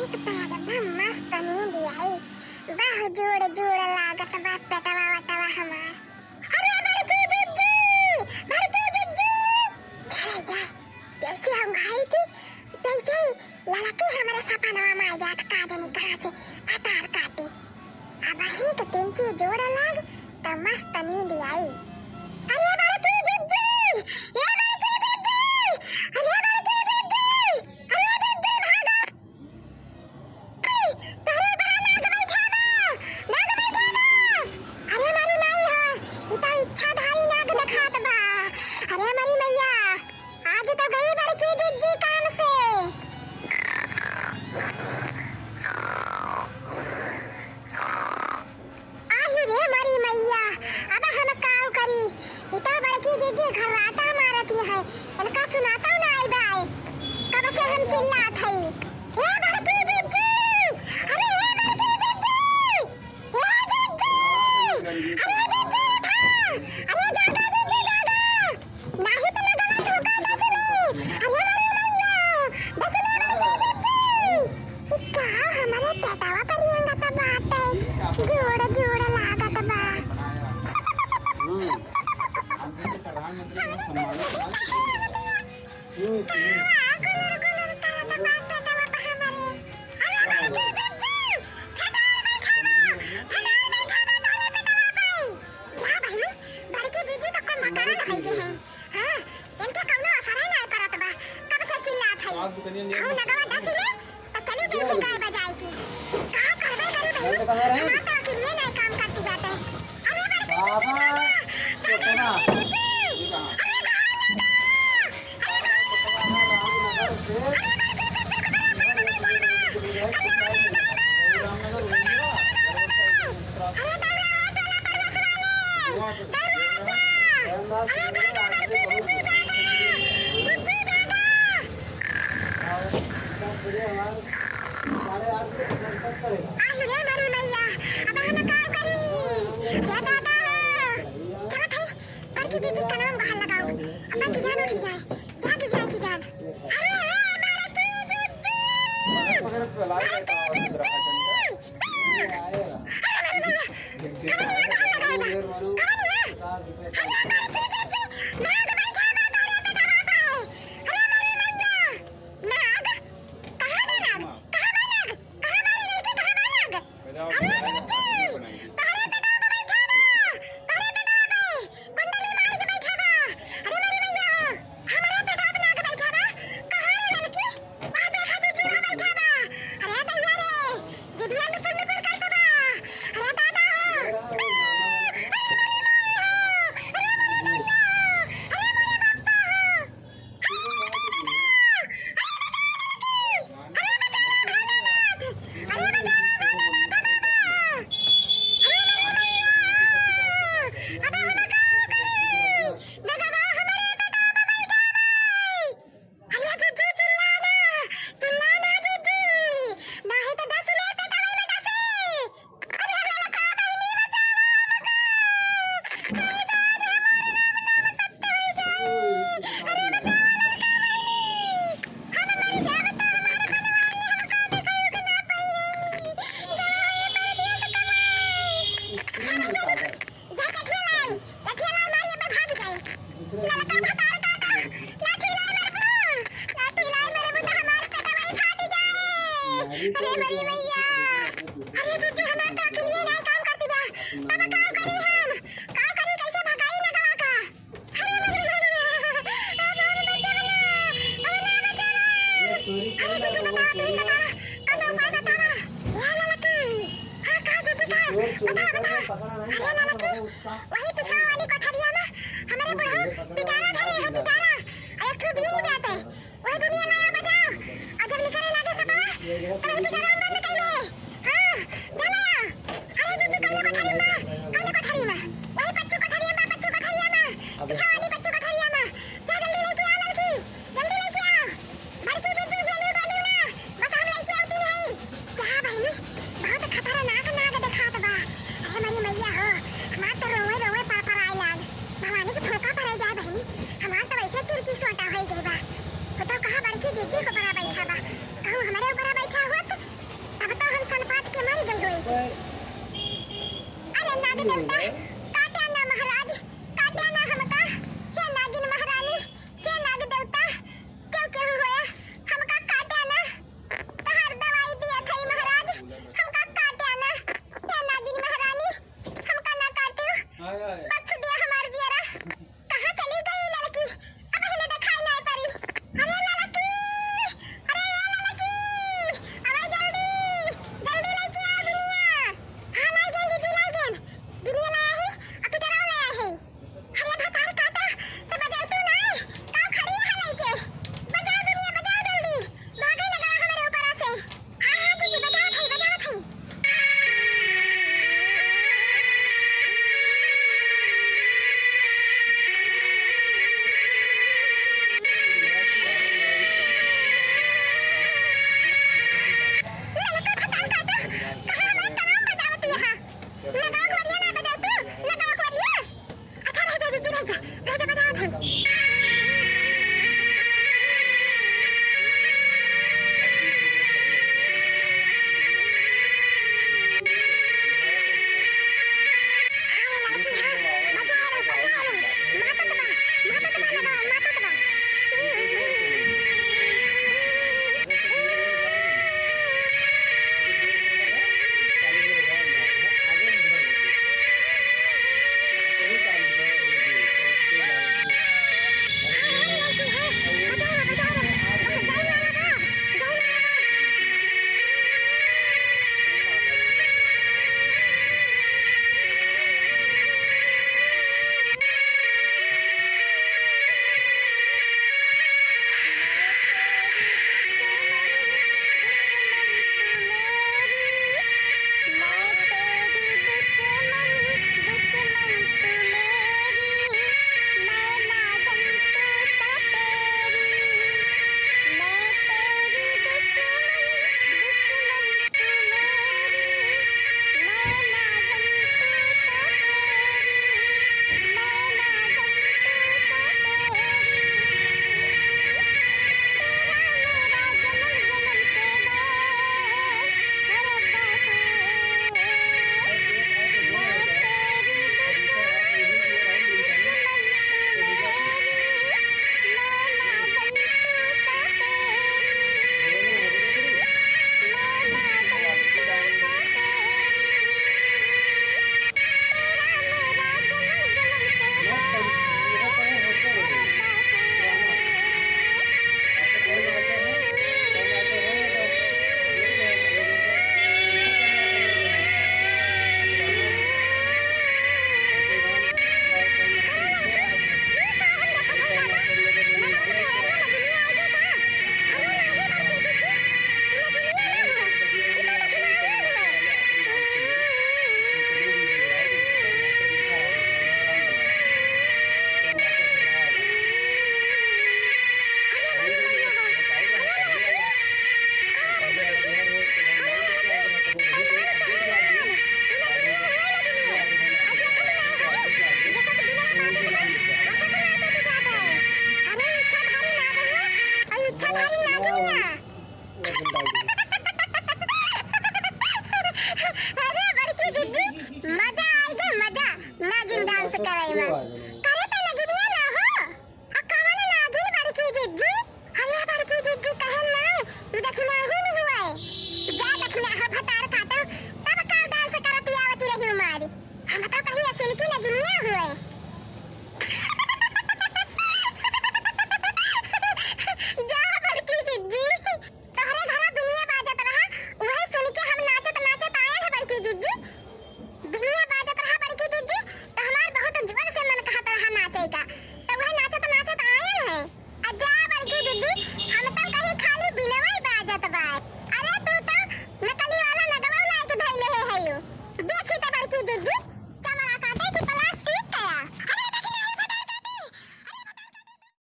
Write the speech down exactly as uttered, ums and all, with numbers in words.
एक तो एकदम मस्त नींद आई, बहुत जोड़ जोड़ लागत बा पेटवा वटवा हमार। अरे बड़की जिज्जी, बड़की जिज्जी, चले जा। जैसे हम खाई थी, तैसे ही ललकी हमरे सपनवा में आ जात, का जाने कहाँ से भतार काटी। अब ही तो तिनची जोड़ लाग, तो मस्त नींद आई। अरे बड़की जिज्जी, ये बड़की जिज्जी, अरे बड़की जिज्जी, अरे जिज्जी भागो। तोहरे ऊपर नाग बैठा बा, नाग बैठा बा। अरे हमारी माई हो, ई तो इच्छाधारी नाग देखात बा। अरे हमारी मैया, आज तो गई बड़की जिज्जी काम से। आही रे हमारी मैया, अब हम काव करी? ई तो बड़की जिज्जी घर्राटा मारती है, इनका सुनाता ना आई बाय। कब से हम चिल्लात हई, "ए बड़की जिज्जी, अरे ए बड़की जिज्जी, ए जिज्जी, अरे जिज्जी उठा, अरे जागा जिज्जी जागा।" नाही त लगवा ठोका डसले। अरे मरे मरिया, डसले मर के जत्ती। ई का हमरे पेटवा पर रेंगत बाटे, जोड़ जोड़ लागत बा। हम्म। आज के प्रधानमंत्री का सम्मान है। हम्म, हम्म। का गुलर गुलर करत बा पेटवा पर हमरे। अरे मर के जत्ती, फटाफट बैठा बा, फटाफट बैठा बा तोरे पेटवा पर। जा बहिनी, बड़की दीदी तो कुंभकर्ण होइ गई हैं। हाँ, इनके कौनो असर ही नाय पड़त बा। कब से चिल्लात है। आऊ नगवा डस ले, तो चली जल्दी गाय बजाए की। का करबे करू बहिनी, हमार तो अकिलिए नाय काम करती बाटे। अरे बड़की दीदी, अरे बड़की दीदी, अरे बड़की दीदी। आहि रे मोरी मैया, अब हम का करी? हे दादा, चलत है, बड़की दीदी का नाम बाहर लगाओ, अपन की जान उठी जाए। जाके जाए की जान। अरे, ए, बड़की जिज्जी! बड़की जिज्जी! अरे, अरे, अरे, अरे, अरे, अरे, बड़की जिज्जी! नाग बैठा बा तोरे पेटवा पे। अरे, अरे, मैया! नाग? कहाँ बा नाग? कहाँ बा नाग? कहाँ बा रे लड़की? कहाँ बा नाग? अरे जिज्जी, तोहरे पेटवा में बैठा बा, तोहरे पेटवा में कुंडली मार के बैठा बा। अरे मोरी मैया, हमरे पेटवा में नाग बैठा बा। कहाँ रे ललकी? वहाँ देखा जिज्जी, वहाँ बैठा बा। अरे दैया रे, जिभिया लुपुर लुपुर करत बा। अरे दादा हो, अरे मोरी माई हो, अरे मोरी दैया, अरे मोरी बाप्पा हो। जा, लठिया लाई, लठिया लाई, मारी, अब भाग जाए। ललका भतार काका, लाठी लाई मेरे बू, लाठी लाई मेरे बू, तो हमार पेटवा ही फाट जाए। अरे मोरी मैया, अरे जिज्जी, हमार तो अकिलिए नाय काम करती बा, तब का करी हम? का करी, कैसे भगाई नगवा का? अरे मोरी मैया, अरे मोरी बचावा, अरे ना बचावा। अरे जिज्जी, बतावा, please बतावा, कौनो उपाय बतावा। या ललकी, हाँ, का जिज्जी का? बतावा, बतावा। अरे ललकी, वही पिछवा वाली कोठरिया में हमरे बुढ़ऊ पिटारा धरे है, पिटारा। और एक ठो बीन बाटे, वही दुनिया लाया बजाओ। और जब निकले लागे सपवा, तो वही पिटारा में बंद कइले। हाँ, जा लाया। अरे जिज्जी, कौने कोठरी में? कौने कोठरी में? वही पच्चू कोठरिया में, पच्चू कोठरिया में। पिछवा वाली पच्चू कोठरिया में। जा जल्दी लेके आ ललकी, जल्दी लेके आ। बड़की जिज्जी हेलू डोलू ना, बस हम लइके आवती नहीं। जा बहिनी, बहुत खतरनाक नाग देखात बा। अरे मोरी मैया हो, हमार तो रोवे रोवे पड़पड़ाए लाग। भवानी के फोका पड़े जाए बहिनी, हमार तो वैसे चुरकी सोटा होई गई बा। वो तो कहा बड़की जिज्जी के ऊपरा बैठा बा, कहूँ हमरे ऊपरा बैठा होत अरे नाग देवता, काट्या ना महाराज, काट्या ना हमका, हे नागिन महारानी, हे नाग देवता, केहू केहू होया, हमका काट्या ना, तहार दवाई दिया थई महाराज, हमका काट्या ना, हे नागिन महारानी, हमका ना काट्यो, हाय, हाय। बख्श दिया हमार जियरा। कहाँ चली गई लड़की? अब हिले देखाई नाय पड़ी। अरे लड़की, अरे ए लड़की, अरे जल्दी, जल्दी लइके आ दुनिया। हाँ, लाई गई दीदी, लाई गई। दुनिया लाई आई, अब पिटरा ले आई है। अरे भतार काटा, तो बजाओ तू ना, का खड़ी है लइके? बजाओ दुनिया, बजाओ जल्दी। भागे लगा हमरे ऊपर से। हाँ, हाँ, दीदी, बजावत हई, बजावत हई। ये लड़का खतरनाक है, कहाँ हमारे तमाम बजावत यहाँ। लगाओ कोरिया ना बजाओ तू, लगाओ कोरिया। अच्छा, रह जा, दीदी, रह जा, रह जा, बजावत हई। हाँ, वो लड़की है, बजा लो, बजा लो, मातत बा, मातत बा, लगा, मातत बा। अरे बड़की दीदी, मजा आइगा, मजा, नागिन डांस करइ मा।